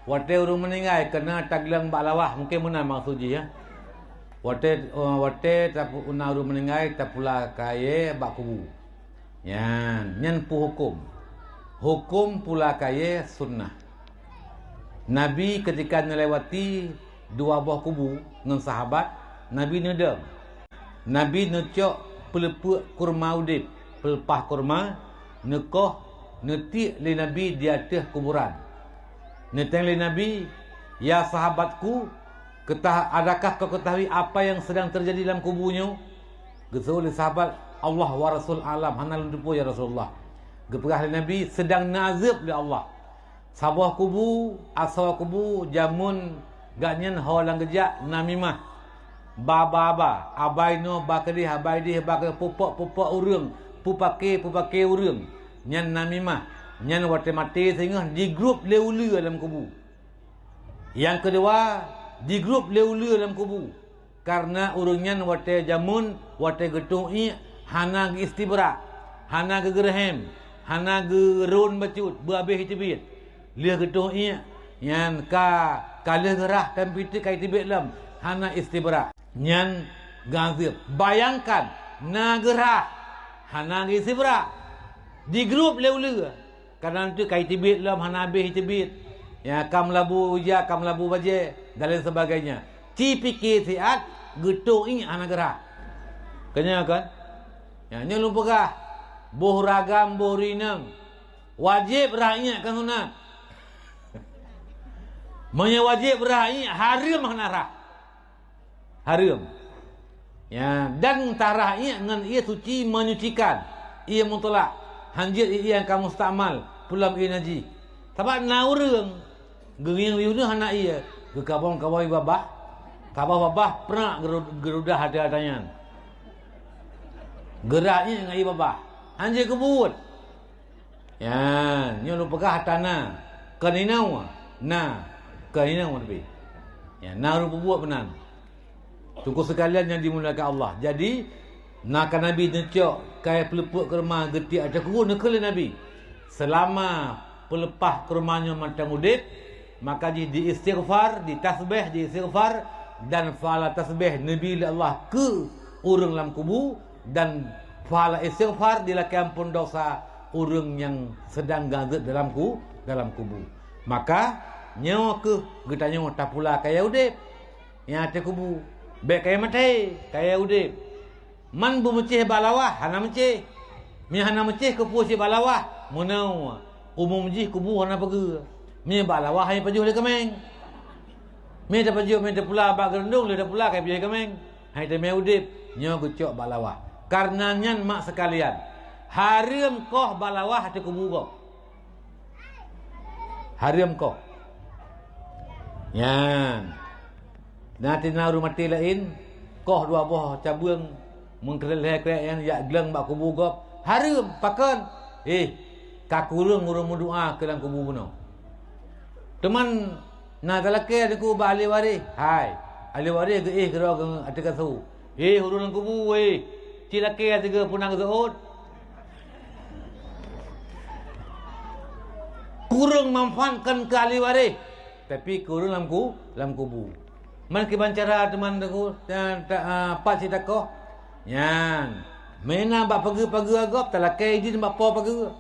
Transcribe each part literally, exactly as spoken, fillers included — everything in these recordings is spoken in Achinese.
Watée ureuëng meuninggai keunan tagleueng bak lawah, mungken meunan maksud jih, ya. Watée, eh, watée tapu-, na ureuëng meuninggai tapula kayée bak kubu. Nyan, nyan peue huköm. Huköm pula kayée sunnah. Nabi ketika neulewati dua boh kubu ngon sahabat, Nabi neudong. Nabi neucok peuleupeuk kurma udeb, peuleupah kurma, neukoh, neutiek lé Nabi di ateueh kuburan. Neutem lé Nabi, "Ya sahabatku, ketah-, adakah kau ketahui apa yang sedang terjadi dalam kubu nyoe?" Geuseuôt lé sahabat, "Allah wa Rasul alam, hana lôn teupeue ya Rasulullah." Geupeugah lé Nabi, "Sedang neuazeueb lé Allah." Saboh kubu, asoe kubu, jameun gobnyan ho lam geujak namimah. Ba-ba-ba, abai noe ba keudeh, abai deh ba keudeh, pupok-pupok ureuëng, pupake-pupake ureuëng. Nyan namimah. Nyan watée maté singoh jigrueb lé uleue lam kubu. Nyang keudua, jigrueb lé uleue lam kubu. Kareuna ureuëng nyan watée jameun, watée geutueng iek, hana geu-istibra, hana geugeureuhem, hana geurôn bacut, beuabéh teubiet. Lheueh geutueng iek, nyan ka, ka lheueh geurhah, kan pih teuk ka teubiet lom, hana istibra. Nyan geuazeueb. Bayangkan, na geurhah, hana geu-istibra, jigrueb lé uleue. Kadang teuk ka teubiet lom, hana abéh teubiet. Ya, ka meulabu ija, ka meulabu bajée, dan lain sebagainya. Ci pike siat, geutueng iek hana geurhah. Keunyoe kan? Ya, nyoe lôn peugah, boh ragam, boh rineueng. Wajéb rhah iek, kon sunat. Meunyoe wajéb rhah iek, hareuem hana rhah. Hareuem. Ya, dan tarhah iek ngon ié suci menyucikan, ié mutlak, hanjeuet ié nyang ka mustakmal, peulom ié najih. Sabab na ureuëng geungieng yue hana ié, geukabong-kabong ié babah, kabah babah prak geurudah ata-ata nyan. Geurhah iek ngon ié babah, hanjeuet geubuet. Nyan, nyoe lôn peugah hana. Kon inoe na. Kon inoe tapi. Nyan, na ureuëng peubuet meunan. Teungku sekalian nyang dimuliakan Allah. Jadi, na ka Nabi neucok kayée peuleupeuk kurma geutiek ateueh kubu, neukheun lé Nabi, "Seulama peuleupah kurma nyoe mantong udeb, maka jih di-istighfar, ditasbeh, di-istighfar, dan pahala tasbeh neubi lé Allah keu ureuëng lam kubu, dan pahala istighfar dilakée amphon dosa ureuëng nyang seudang gazeuet dalam ku-, dalam kubu." Maka, nyoe kheueh geutanyoe tapula kayée udeb nyang ateueh kubu. Bék kayée maté, kayée udeb. Man beumeucéh bak lawah, hana meucéh. Meunyoe hana meucéh, keupeue cit bak lawah? Meunoe, umum jih kubu hana pageue. Meunyoe bak lawah, hana pajoh lé keuméng. Meunyoe tapajoh, meunyoe tapula bak geurundong, lheueh tapula ka pajoh lé keuméng. Hai teumé udeb, nyoe geucok bak lawah. Kareuna nyan mak seukalian, hareuem koh bak lawah ateueh kubu gob. Hareuem koh. Nyan. Na tina ureuëng maté laén, koh dua boh cabeueng, meukrék lhée krék nyan jak gleueng bak kubu gob. Hareuem, pakon? Eh, ka kureueng ureuëng meudoá keu lam kubu bunoe. Teuma na talakée teungku bak ahli waréh. Hai, ahli waréh geuéh keudroe ateueh kasô. Eh, ureuëng lam kubu, wéh, ci lakée sigoe peue na geuseuôt. Kureueng manfaat kon keu ahli waréh, tapi keu ureuëng lam ku-, lam kubu. Man kiban cara teuma teungku, ta-, ta-, ah, pat cit takoh. Nyan, meunan bak pageue-pageue gob, talakée idin bak po pageue.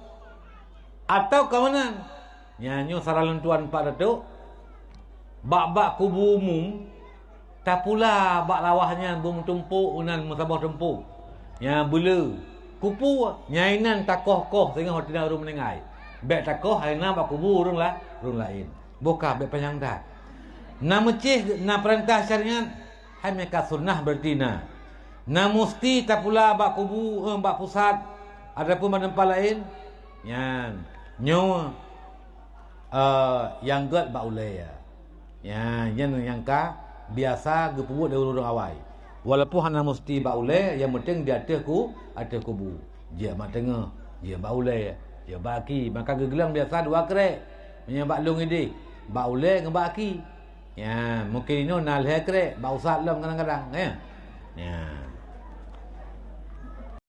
Atawa ka meunan, nyan nyoe saran lôn tuan pat datuk, bak-bak kubu umum, tapula bak lawah nyan beumeutumpôk inan meusaboh tumpôk. Nyan beuleu. Kupeue? Nyan inan takoh-koh singoh watée na ureuëng meuninggai. Bék takoh hai na bak kubu ureuëng la-, ureuëng laén. Boh ka bék panyang that. Na meucéh, na peurintah syariat, hai meuka sunnah berarti na. Na musti tapula bak kubu, eh, bak pusat, ataupun bak teumpat laén? Nyan. Nyoe, eh, nyang gét bak ulée. Ya, nyan nyang ka biasa geupeubuet lé ureuëng awai. Walaupun hana musti bak ulée, nyang penting di ateueh ku-, ateueh kubu. Jeuet bak teungoh, jeuet bak ulée, jeuet bak aki. Maka geugleueng biasa dua krék. Meunyoe bak lôn idéh, bak ulée ngon bak aki. Ya, mungken inoe na lhée krék, bak usat lom kadang-kadang, ya. Ya.